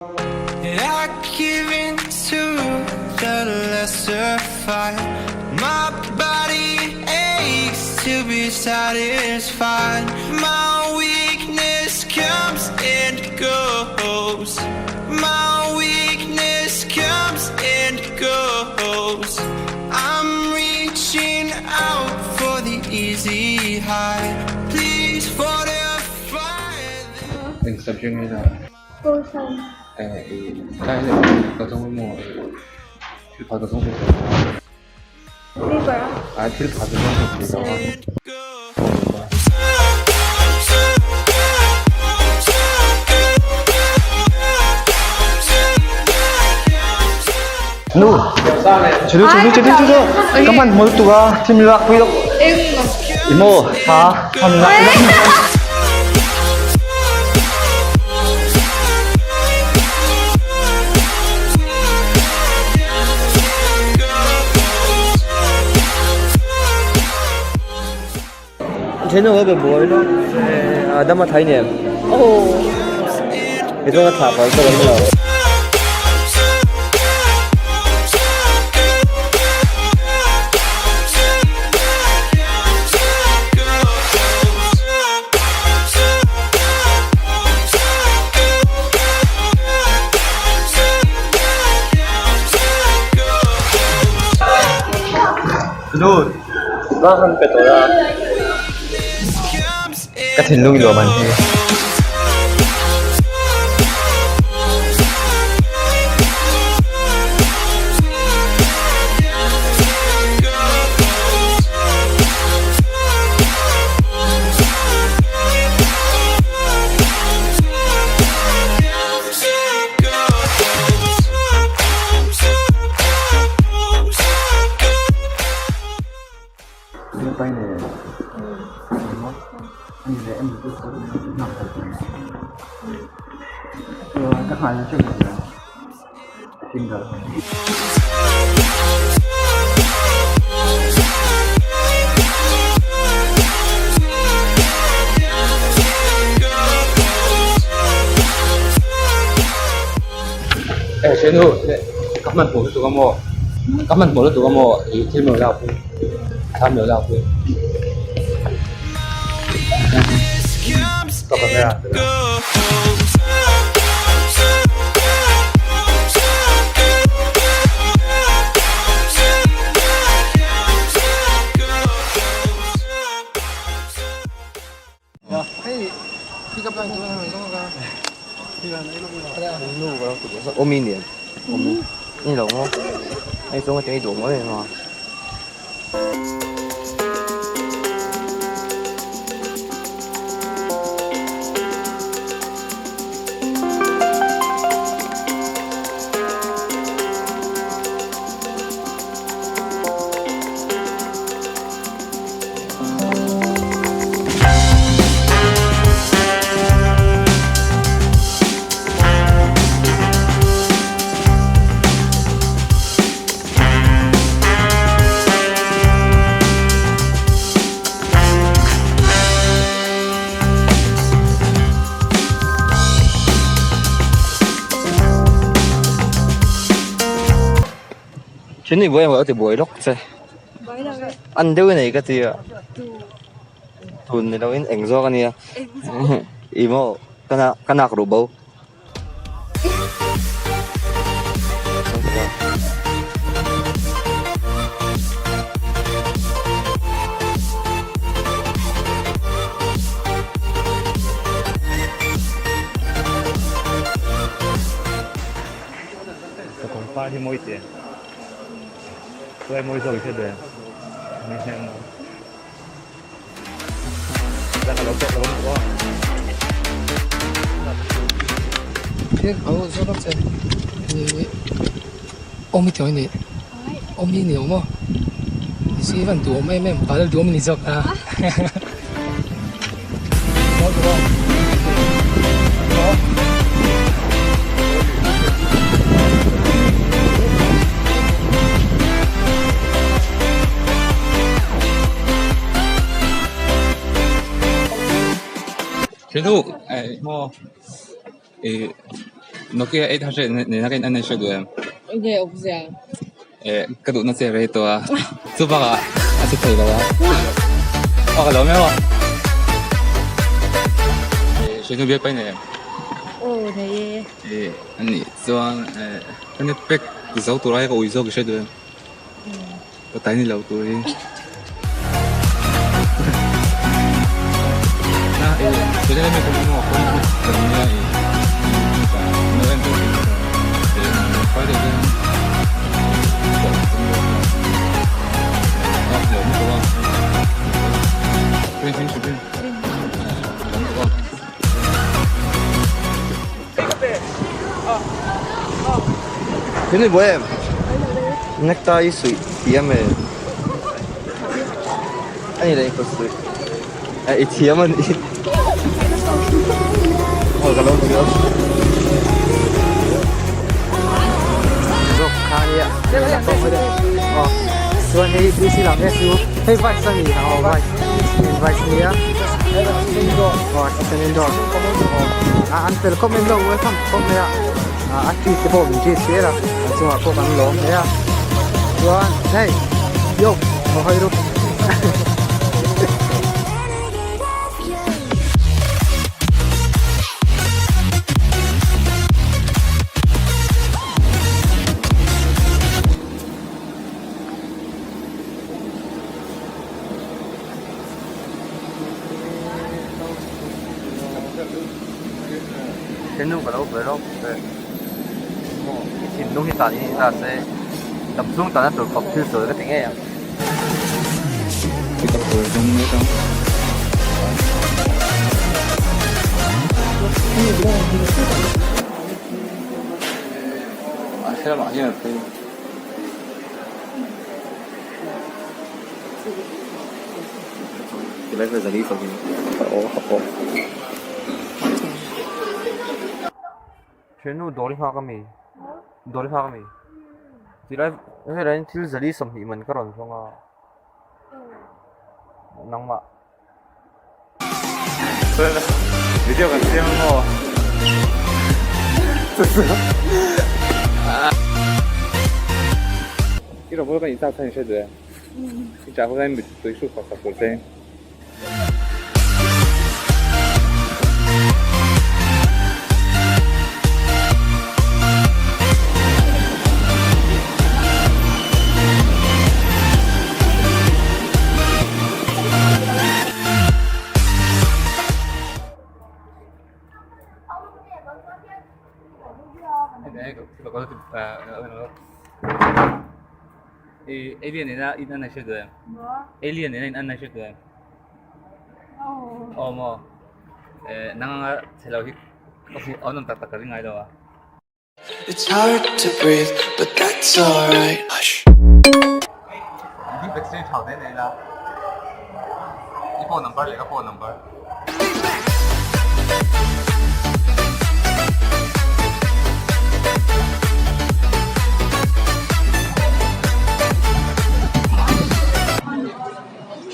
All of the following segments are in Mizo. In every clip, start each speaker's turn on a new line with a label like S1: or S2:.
S1: I give in to the lesser fight. My body aches to be satisfied. My weakness comes and goes. My weakness comes and goes. I'm reaching out for the easy high. Please fortify.
S2: Eng subject nge dah?
S3: Social.
S2: Eh, tlai leh ka zawng emaw thil phat ka zawng thei
S3: Paper a?
S2: Ah, thil phat ka zawng thei lo a. Nu, chudu chudu chudu chudu ka hman hmul tuk a thim lak pui lok. Imo tha tham lak lak. Then ho be buai lo. Adam a thai nem.
S3: Oh.
S2: He chuan a thlah pal ka ring lo. Ka thinlung i lawm an hi. Ka hmanhmawh lutuk a maw ka hmanhmawh lutuk a maw ih thil mawi lak pui thla mawi lak pui. Ka camera Then i buai emaw a ti buai lawk che an deuh a nei ka ti a tun ni lovin eng zawk a nia ih maw ka nak ruh bo.
S4: Ka kawngpar hi mawi teh chuai mawi zawk i hre ve Thil ih maw ih
S5: Nokia 800 nena ka in an hre duh em?
S6: Enge awmzia?
S5: Eh, ka duhna che rei tawh a. Chu bakah a che thei lo a. Aw ka lo meuh a. Eh, hriatnu biak pai nei em?
S6: Aw nei e.
S5: Eh, anih chuan eh ka net pack zo tur aia ka ui zawk i hre duh em? Ka tai ni lo tur hi. Na e tuna mi kum mo ko ka nia e ka no en to e Friday den ko ko ko mo ko ko hin hin ko
S2: Thil ni buai em? Necktie i suih thiam e. A ni leh ka suih. A i thiam a ni. Aw ka lo thiam.
S7: Zawk kha nia. Aw chuan hei DC lam hian chu hei vice a ni aw vice vice nia aw second indoor aw an fel khawp mai an lo welcome khawp mai a a treat te pawh min treat zel a an chungah pawh kan lawm hle a chuan hei yo aw hawi ru.
S2: Thil nu ka lo ve lawk ve maw i thinlung hi tan in ta se dam chhung tana tur khawp thil sawi ka ti ngei ang. Thiannu dawr i nghak ami? Dawr i nghak ami? Tilai helai hian thil zali 20 man ka rawn zawng a nangmah.
S5: Video kan siam maw? I rawn ka inchak khan i hre duh em? I chah hun hian mittui hruk fak fak tur che. Alien nena in an hre duh em? Alien nena in an hre duh em? Aw maw? Nang anga chhe lo hi ka hmuh a awm tak tak ka ring ngai lo a.
S1: It's hard to breathe, but that's alright. Hush.
S5: Di battery tha te nei la. I phone number leh ka phone number.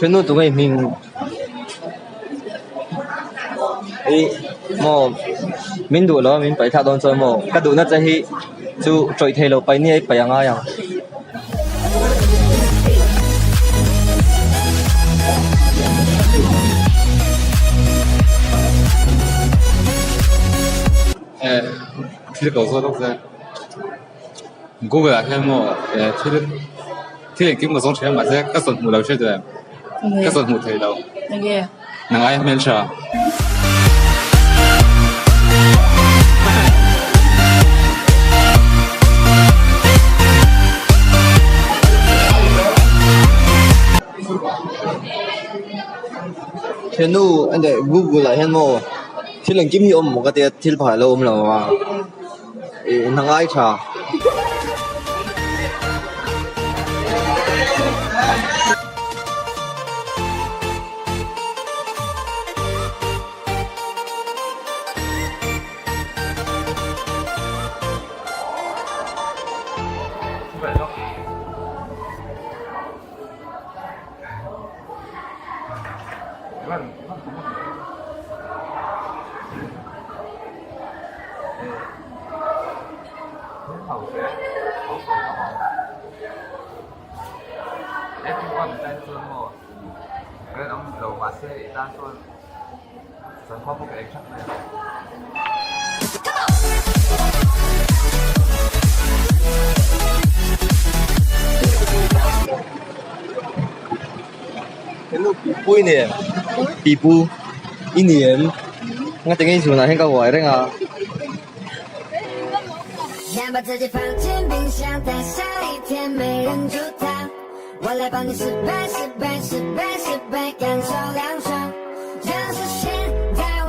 S2: Thiannu tunge i hming? Ih maw min duh lo a min paih thlak dawn chuan maw ka duhna che hi chu tawih thei lo paih nia i paih a ngai ang.
S5: Eh thil ko zawk zawk che Google ah hian maw eh thil thil engkim ka zawng thin a mahse ka zawn hmuh lo hriat duh em ka zawn hmuh thei lo nang aia hmeltha.
S2: Thiannu Google ah hian maw thil engkim hi a awm maw ka tia thil pakhat a lo awm lo a. Ih hna ngai tha. Pipu i ni em? Pipu i ni em? Ngati nge i zunah hian ka uai reng a.